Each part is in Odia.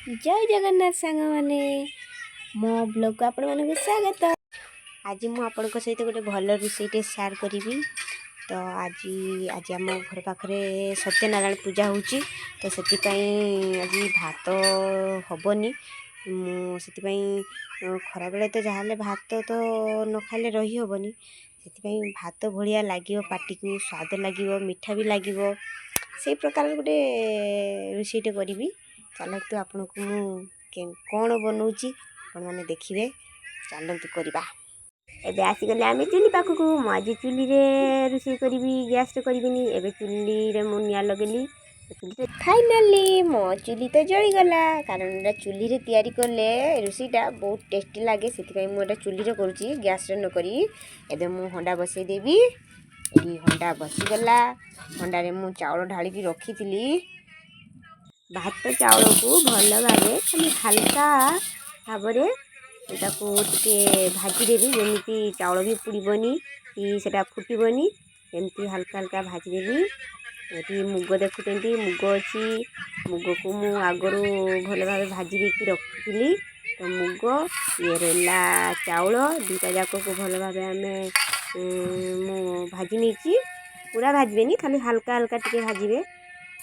ଜୟ ଜଗନ୍ନାଥ ସାଙ୍ଗମାନେ, ମୋ ବ୍ଲଗ୍କୁ ଆପଣମାନଙ୍କୁ ସ୍ୱାଗତ। ଆଜି ମୁଁ ଆପଣଙ୍କ ସହିତ ଗୋଟେ ଭଲ ରୋଷେଇଟେ ସେୟାର କରିବି। ତ ଆଜି ଆଜି ଆମ ଘର ପାଖରେ ସତ୍ୟନାରାୟଣ ପୂଜା ହେଉଛି, ତ ସେଥିପାଇଁ ଆଜି ଭାତ ହେବନି। ମୁଁ ସେଥିପାଇଁ ଖରାବେଳେ ତ ଯାହାହେଲେ ଭାତ ତ ନ ଖାଇଲେ ରହିହେବନି। ସେଥିପାଇଁ ଭାତ ଭଳିଆ ଲାଗିବ, ପାଟିକୁ ସ୍ୱାଦ ଲାଗିବ, ମିଠା ବି ଲାଗିବ, ସେଇ ପ୍ରକାର ଗୋଟେ ରୋଷେଇଟେ କରିବି। ଚାଲନ୍ତୁ, ଆପଣଙ୍କୁ ମୁଁ କ'ଣ ବନଉଛି ଆପଣମାନେ ଦେଖିବେ। ଚାଲନ୍ତୁ କରିବା। ଏବେ ଆସିଗଲେ ଆମେ ଚୁଲି ପାଖକୁ। ମୁଁ ଆଜି ଚୁଲିରେ ରୋଷେଇ କରିବି, ଗ୍ୟାସ୍ରେ କରିବିନି। ଏବେ ଚୁଲିରେ ମୁଁ ନିଆଁ ଲଗେଇଲି। ଫାଇନାଲି ମୋ ଚୁଲି ତ ଜଳିଗଲା, କାରଣ ଏଇଟା ଚୁଲିରେ ତିଆରି କଲେ ରୋଷେଇଟା ବହୁତ ଟେଷ୍ଟି ଲାଗେ। ସେଥିପାଇଁ ମୁଁ ଏଇଟା ଚୁଲିରେ କରୁଛି, ଗ୍ୟାସ୍ରେ ନ କରି। ଏବେ ମୁଁ ହଣ୍ଡା ବସେଇ ଦେବି। ଏଠି ହଣ୍ଡା ବସିଗଲା। ହଣ୍ଡାରେ ମୁଁ ଚାଉଳ ଢାଳିକି ରଖିଥିଲି। ଭାତ ଚାଉଳକୁ ଭଲ ଭାବେ ଖାଲି ହାଲକା ଭାବରେ ତାକୁ ଟିକେ ଭାଜିଦେବି, ଯେମିତି ଚାଉଳ ବି ପୋଡ଼ିବନି କି ସେଇଟା ଫୁଟିବନି, ଏମିତି ହାଲକା ହାଲକା ଭାଜିଦେବି। ଏଠି ମୁଗ ଦେଖୁଛନ୍ତି, ମୁଗ ଅଛି। ମୁଗକୁ ମୁଁ ଆଗରୁ ଭଲ ଭାବେ ଭାଜି ଦେଇକି ରଖିଥିଲି। ତ ମୁଗ, ଇଏ ରହିଲା ଚାଉଳ, ଦୁଇଟା ଯାକକୁ ଭଲ ଭାବେ ଆମେ ମୁଁ ଭାଜି ନେଇଛି। ପୁରା ଭାଜିବେନି, ଖାଲି ହାଲକା ହାଲକା ଟିକେ ଭାଜିବେ।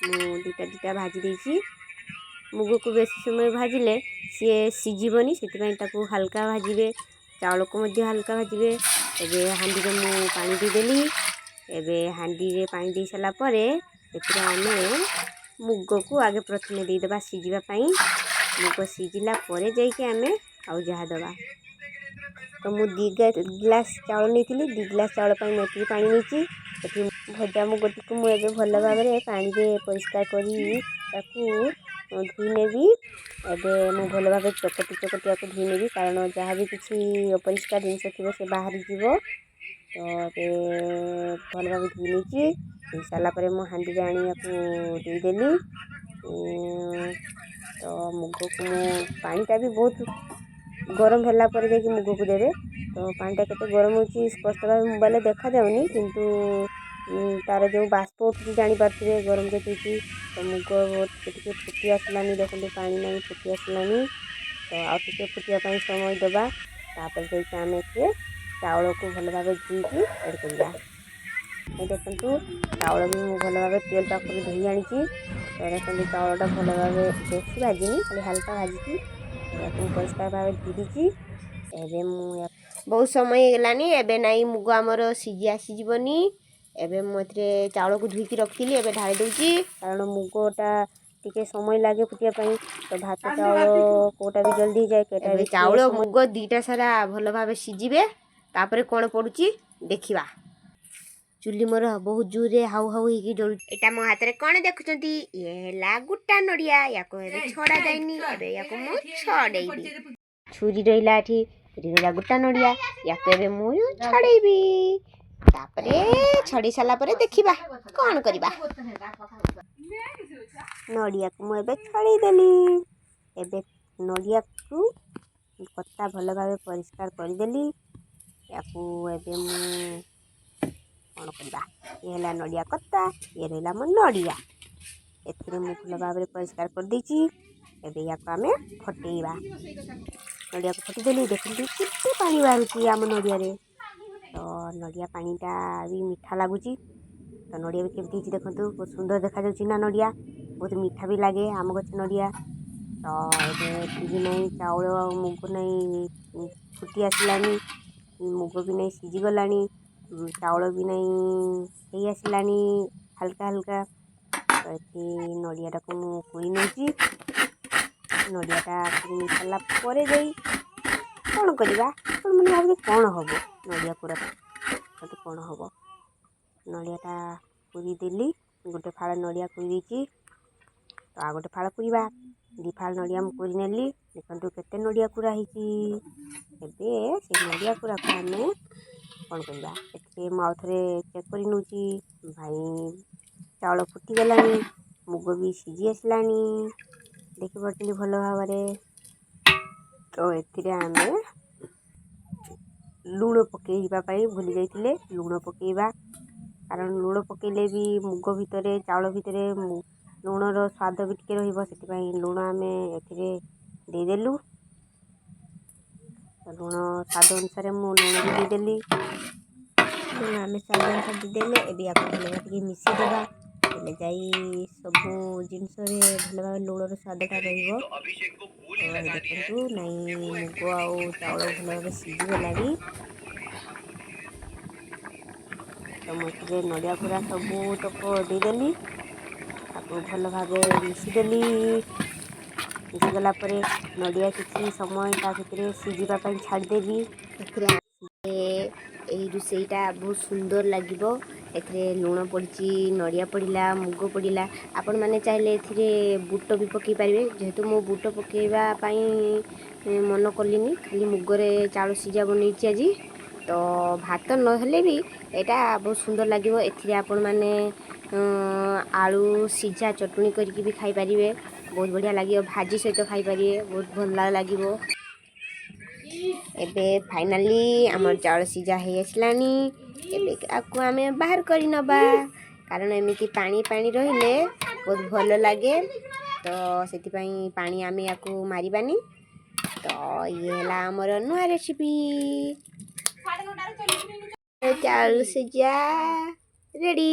ମୁଁ ଦୁଇଟା ଦୁଇଟା ଭାଜି ଦେଇଛି। ମୁଗକୁ ବେଶୀ ସମୟ ଭାଜିଲେ ସିଏ ସିଝିବନି, ସେଥିପାଇଁ ତାକୁ ହାଲକା ଭାଜିବେ। ଚାଉଳକୁ ମଧ୍ୟ ହାଲକା ଭାଜିବେ। ଏବେ ହାଣ୍ଡିରେ ମୁଁ ପାଣି ଦେଇଦେଲି। ଏବେ ହାଣ୍ଡିରେ ପାଣି ଦେଇ ସାରିଲା ପରେ ସେଥିରେ ଆମେ ମୁଗକୁ ଆଗେ ପ୍ରଥମେ ଦେଇଦେବା ସିଝିବା ପାଇଁ। ମୁଗ ସିଝିଲା ପରେ ଯାଇକି ଆମେ ଆଉ ଯାହା ଦେବା। ତ ମୁଁ 2 ଗ୍ଲାସ୍ ଚାଉଳ ନେଇଥିଲି। 2 ଗ୍ଲାସ୍ ଚାଉଳ ପାଇଁ ମୁଁ ଏତିକି ପାଣି ନେଇଛି। ଏଠି ଭଜା ମୁଗଟିକୁ ମୁଁ ଏବେ ଭଲ ଭାବରେ ପାଣିରେ ପରିଷ୍କାର କରି ତାକୁ ଧୋଇ ନେବି। ଏବେ ମୁଁ ଭଲ ଭାବେ ଚକଟି ଚକଟି ୟାକୁ ଧୋଇ ନେବି, କାରଣ ଯାହା ବି କିଛି ଅପରିଷ୍କାର ଜିନିଷ ଥିବ, ସେ ବାହାରିଯିବ। ତ ଏବେ ଭଲ ଭାବେ ଧୋଇ ନେଇଛି। ଧୋଇ ସାରିଲା ପରେ ମୁଁ ହାଣ୍ଡିରେ ଆଣି ୟାକୁ ଦେଇଦେଲି। ତ ମୁଗକୁ ମୁଁ ପାଣିଟା ବି ବହୁତ ଗରମ ହେଲା ପରେ ଯାଇକି ମୁଗକୁ ଦେବେ। ତ ପାଣିଟା କେତେ ଗରମ ହେଉଛି, ସ୍ପଷ୍ଟ ଭାବେ ମୋବାଇଲରେ ଦେଖାଯାଉନି, କିନ୍ତୁ ତାର ଯେଉଁ ବାଷ୍ପ ଉଠୁଛି, ଜାଣିପାରୁଥିବେ ଗରମ କେତେ ହେଇଛି। ତ ମୁଗ ଟିକେ ଟିକେ ଫୁଟି ଆସିଲାନି। ଦେଖନ୍ତୁ, ପାଣି ନାହିଁ, ଫୁଟି ଆସିଲାନି। ତ ଆଉ ଟିକେ ଫୁଟିବା ପାଇଁ ସମୟ ଦେବା। ତାପରେ ଯାଇକି ଆମେ ଏଥିରେ ଚାଉଳକୁ ଭଲ ଭାବେ ଧୋଇକି ଏଡ଼୍ କରିବା। ଏ ଦେଖନ୍ତୁ, ଚାଉଳ ବି ମୁଁ ଭଲ ଭାବେ ଟ୍ୟୁୱେଲ୍ ପାଖରୁ ଧୋଇ ଆଣିଛି। ତ ଦେଖନ୍ତୁ, ଚାଉଳଟା ଭଲ ଭାବେ ବେଶୀ ଭାଜିନି, ଖାଲି ହାଲକା ଭାଜିଛି। ତ ୟାକୁ ମୁଁ ପରିଷ୍କାର ଭାବେ ଧୋଇ ଦେଇଛି। ଏବେ ମୁଁ ବହୁତ ସମୟ ହେଇଗଲାଣି। ଏବେ ନାଇଁ, ମୁଗ ଆମର ସିଝି ଆସିଯିବନି। ଏବେ ମୁଁ ଏଥିରେ ଚାଉଳକୁ ଧୋଇକି ରଖିଥିଲି, ଏବେ ଢାଳି ଦେଉଛି, କାରଣ ମୁଗଟା ଟିକେ ସମୟ ଲାଗେ ଫୁଟିବା ପାଇଁ। ତ ଭାତ ଚାଉଳ କେଉଁଟା ବି ଜଲ୍ଦି ହେଇଯାଏ, କେଉଁଟା ବି। ଚାଉଳ ମୁଗ ଦୁଇଟା ସାରା ଭଲ ଭାବେ ସିଝିବେ, ତାପରେ କ'ଣ ପଡ଼ୁଛି ଦେଖିବା। ଚୁଲି ମୋର ବହୁତ ଜୋରରେ ହାଉ ହାଉ ହେଇକି ଜଳୁଛି। ଏଇଟା ମୋ ହାତରେ କ'ଣ ଦେଖୁଛନ୍ତି? ଇଏ ହେଲା ଗୋଟା ନଡ଼ିଆ। ୟାକୁ ଏବେ ଛଡ଼ା ଯାଇନି, ଏବେ ୟାକୁ ମୁଁ ଛଡ଼େଇବି। ଛୁରୀ ରହିଲା ଏଠି, ଏଠି ରହିଲା ଗୋଟା ନଡ଼ିଆ। ୟାକୁ ଏବେ ମୁଁ ଛଡ଼େଇବି। ତାପରେ ଛଡ଼େଇ ସାରିଲା ପରେ ଦେଖିବା କ'ଣ କରିବା। ନଡ଼ିଆକୁ ମୁଁ ଏବେ ଛଡ଼େଇ ଦେଲି। ଏବେ ନଡ଼ିଆକୁ କତା ଭଲ ଭାବେ ପରିଷ୍କାର କରିଦେଲି। ୟାକୁ ଏବେ ମୁଁ କ'ଣ କରିବା? ଇଏ ହେଲା ନଡ଼ିଆ କତା, ଇଏ ରହିଲା ମୋ ନଡ଼ିଆ। ଏଥିରେ ମୁଁ ଭଲ ଭାବରେ ପରିଷ୍କାର କରିଦେଇଛି। ଏବେ ୟାକୁ ଆମେ ଫଟେଇବା। ନଡ଼ିଆକୁ ଫଟେଇଦେଲି। ଦେଖନ୍ତୁ, କେତେ ପାଣି ବାହାରୁଛି ଆମ ନଡ଼ିଆରେ। ତ ନଡ଼ିଆ ପାଣିଟା ବି ମିଠା ଲାଗୁଛି। ତ ନଡ଼ିଆ ବି କେମିତି ହେଇଛି ଦେଖନ୍ତୁ, ବହୁତ ସୁନ୍ଦର ଦେଖାଯାଉଛି ନା? ନଡ଼ିଆ ବହୁତ ମିଠା ବି ଲାଗେ ଆମ ଗଛ ନଡ଼ିଆ। ତ ଏବେ ଏଠି ନାହିଁ, ଚାଉଳ ଆଉ ମୁଗ ନାହିଁ ଫୁଟି ଆସିଲାଣି। ମୁଗ ବି ନାହିଁ ସିଝିଗଲାଣି, ଚାଉଳ ବି ନାହିଁ ହେଇ ଆସିଲାଣି ହାଲକା ହାଲକା। ତ ଏଠି ନଡ଼ିଆଟାକୁ ମୁଁ କୋରି ନେଉଛି। ନଡ଼ିଆଟା କୋରି ନେଇ ସାରିଲା ପରେ ଯାଇ କ'ଣ କରିବା? ଆପଣମାନେ ଭାବିବେ କ'ଣ ହେବ ନଡ଼ିଆ କୋରାଟା। ତ କ'ଣ ହେବ? ନଡ଼ିଆଟା କୋରିଦେଲି। ଗୋଟେ ଫାଳ ନଡ଼ିଆ କୋରି ଦେଇଛି, ତ ଆଉ ଗୋଟେ ଫାଳ କୋରିବା। 2 ଫାଳ ନଡ଼ିଆ ମୁଁ କୋରି ନେଲି। ଦେଖନ୍ତୁ, କେତେ ନଡ଼ିଆ କୋରା ହେଇଛି। ଏବେ ସେଇ ନଡ଼ିଆ କୋରାକୁ ଆମେ କ'ଣ କରିବା? ଏଥିରେ ମୁଁ ଆଉ ଥରେ ଚେକ୍ କରି ନେଉଛି। ଭାଇ, ଚାଉଳ ଫୁଟିଗଲାଣି, ମୁଗ ବି ସିଝି ଆସିଲାଣି, ଦେଖିପାରୁଛନ୍ତି ଭଲ ଭାବରେ। ତ ଏଥିରେ ଆମେ ଲୁଣ ପକାଇବା ପାଇଁ ଭୁଲି ଯାଇଥିଲେ। ଲୁଣ ପକାଇବା, କାରଣ ଲୁଣ ପକାଇଲେ ବି ମୁଗ ଭିତରେ, ଚାଉଳ ଭିତରେ ଲୁଣର ସ୍ୱାଦ ବି ଟିକେ ରହିବ, ସେଥିପାଇଁ ଲୁଣ ଆମେ ଏଥିରେ ଦେଇଦେଲୁ। ତ ଲୁଣ ସ୍ୱାଦ ଅନୁସାରେ ମୁଁ ଲୁଣ ବି ଦେଇଦେଲି। ଲୁଣ ଆମେ ସ୍ୱାଦ ଅନୁସାରେ ଦେଇଦେଲେ। ଏବେ ୟାକୁ ଭଲ ଭାବେ ଟିକେ ମିଶାଇଦେବା, ହେଲେ ଯାଇ ସବୁ ଜିନିଷରେ ଭଲ ଭାବେ ଲୁଣର ସ୍ୱାଦଟା ରହିବ। ତ ଦେଖନ୍ତୁ ନାଇଁ, ମୁଗ ଆଉ ଚାଉଳ ଭଲ ଭାବେ ସିଝିଗଲାଣି। ତ ମୁଁ ଏଥିରେ ନଡ଼ିଆ କୋରା ସବୁ ତକ ଦେଇଦେଲି, ତାକୁ ଭଲ ଭାବେ ମିଶିଦେଲି। ମିଶିଗଲା ପରେ ନଡ଼ିଆ କିଛି ସମୟ ତା ଭିତରେ ସିଝିବା ପାଇଁ ଛାଡ଼ିଦେବି। ଏଥିରେ ଏଇ ରୋଷେଇଟା ବହୁତ ସୁନ୍ଦର ଲାଗିବ। ଏଥିରେ ଲୁଣ ପଡ଼ିଛି, ନଡ଼ିଆ ପଡ଼ିଲା, ମୁଗ ପଡ଼ିଲା। ଆପଣମାନେ ଚାହିଁଲେ ଏଥିରେ ବୁଟ ବି ପକାଇ ପାରିବେ। ଯେହେତୁ ମୁଁ ବୁଟ ପକାଇବା ପାଇଁ ମନ କଲିନି, ଖାଲି ମୁଗରେ ଚାଉଳ ସିଝା ବନେଇଛି ଆଜି। ତ ଭାତ ନହେଲେ ବି ଏଇଟା ବହୁତ ସୁନ୍ଦର ଲାଗିବ। ଏଥିରେ ଆପଣମାନେ ଆଳୁ ସିଝା ଚଟଣି କରିକି ବି ଖାଇପାରିବେ, ବହୁତ ବଢ଼ିଆ ଲାଗିବ। ଭାଜି ସହିତ ଖାଇପାରିବେ, ବହୁତ ଭଲ ଲାଗିବ। ଏବେ ଫାଇନାଲି ଆମର ଚାଉଳ ସିଝା ହେଇ ଆସିଲାଣି। ଏବେ ଆକୁ ଆମେ ବାହାର କରି ନେବା, କାରଣ ଏମିତି ପାଣି ପାଣି ରହିଲେ ବହୁତ ଭଲ ଲାଗେ। ତ ସେଥିପାଇଁ ପାଣି ଆମେ ୟାକୁ ମାରିବାନି। ତ ଇଏ ହେଲା ଆମର ନୂଆ ରେସିପି, ଚାଉଳ ସିଝା ରେଡ଼ି।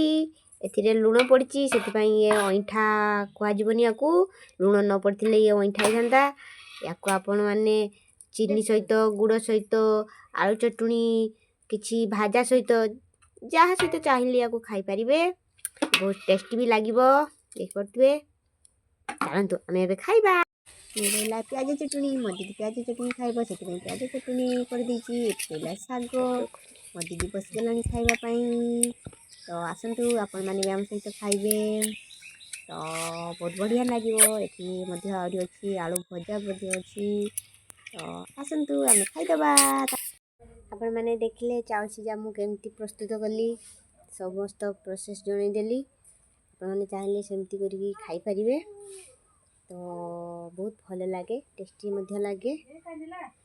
ଏଥିରେ ଲୁଣ ପଡ଼ିଛି, ସେଥିପାଇଁ ଇଏ ଅଇଁଠା କୁହାଯିବନି ୟାକୁ। ଲୁଣ ନ ପଡ଼ିଥିଲେ ଇଏ ଅଇଁଠା ହେଇଥାନ୍ତା। ୟାକୁ ଆପଣମାନେ ଚିନି ସହିତ, ଗୁଡ଼ ସହିତ, ଆଳୁ ଚଟୁଣି, କିଛି ଭାଜା ସହିତ, ଯାହା ସହିତ ଚାହିଁଲେ ୟାକୁ ଖାଇପାରିବେ। ବହୁତ ଟେଷ୍ଟି ବି ଲାଗିବ। ଦେଖିପାରୁଥିବେ। ଚାଲନ୍ତୁ, ଆମେ ଏବେ ଖାଇବା। ଇଏ ରହିଲା ପିଆଜ ଚଟୁଣି। ମୋ ଦିଦି ପିଆଜ ଚଟୁଣି ଖାଇବ, ସେଥିପାଇଁ ପିଆଜ ଚଟୁଣି କରିଦେଇଛି। ଏଠି ରହିଲା ଶାଗ। ମୋ ଦିଦି ବସିଗଲାଣି ଖାଇବା ପାଇଁ। ତ ଆସନ୍ତୁ, ଆପଣମାନେ ବି ଆମ ସହିତ ଖାଇବେ, ତ ବହୁତ ବଢ଼ିଆ ଲାଗିବ। ଏଠି ମଧ୍ୟ ଆହୁରି ଅଛି, ଆଳୁ ଭଜା ମଧ୍ୟ ଅଛି। ତ ଆସନ୍ତୁ, ଆମେ ଖାଇଦେବା। ଆପଣମାନେ ଦେଖିଲେ ଚାଉଳ ସିଝା ମୁଁ କେମିତି ପ୍ରସ୍ତୁତ କଲି, ସମସ୍ତ ପ୍ରୋସେସ୍ ଜଣାଇଦେଲି। ଆପଣମାନେ ଚାହିଁଲେ ସେମିତି କରିକି ଖାଇପାରିବେ। ତ ବହୁତ ଭଲ ଲାଗେ, ଟେଷ୍ଟି ମଧ୍ୟ ଲାଗେ।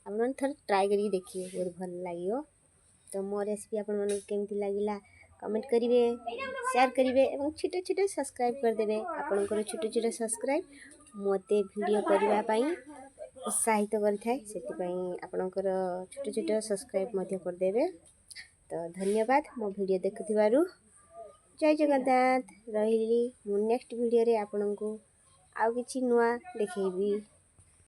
ଆପଣମାନେ ଥରେ ଟ୍ରାଏ କରିକି ଦେଖିବେ, ବହୁତ ଭଲ ଲାଗିବ। ତ ମୋ ରେସିପି ଆପଣମାନଙ୍କୁ କେମିତି ଲାଗିଲା କମେଣ୍ଟ କରିବେ, ସେୟାର କରିବେ ଏବଂ ଛୋଟ ଛୋଟ ସବସ୍କ୍ରାଇବ୍ କରିଦେବେ। ଆପଣଙ୍କର ଛୋଟ ଛୋଟ ସବସ୍କ୍ରାଇବ୍ ମୋତେ ଭିଡ଼ିଓ କରିବା ପାଇଁ ଉତ୍ସାହିତ କରିଥାଏ। ସେଥିପାଇଁ ଆପଣଙ୍କର ଛୋଟ ଛୋଟ ସବସ୍କ୍ରାଇବ୍ ମଧ୍ୟ କରିଦେବେ। ତ ଧନ୍ୟବାଦ ମୋ ଭିଡ଼ିଓ ଦେଖୁଥିବାରୁ। ଜୟ ଜଗନ୍ନାଥ। ରହିଲି, ମୁଁ ନେକ୍ସଟ ଭିଡ଼ିଓରେ ଆପଣଙ୍କୁ ଆଉ କିଛି ନୂଆ ଦେଖେଇବି।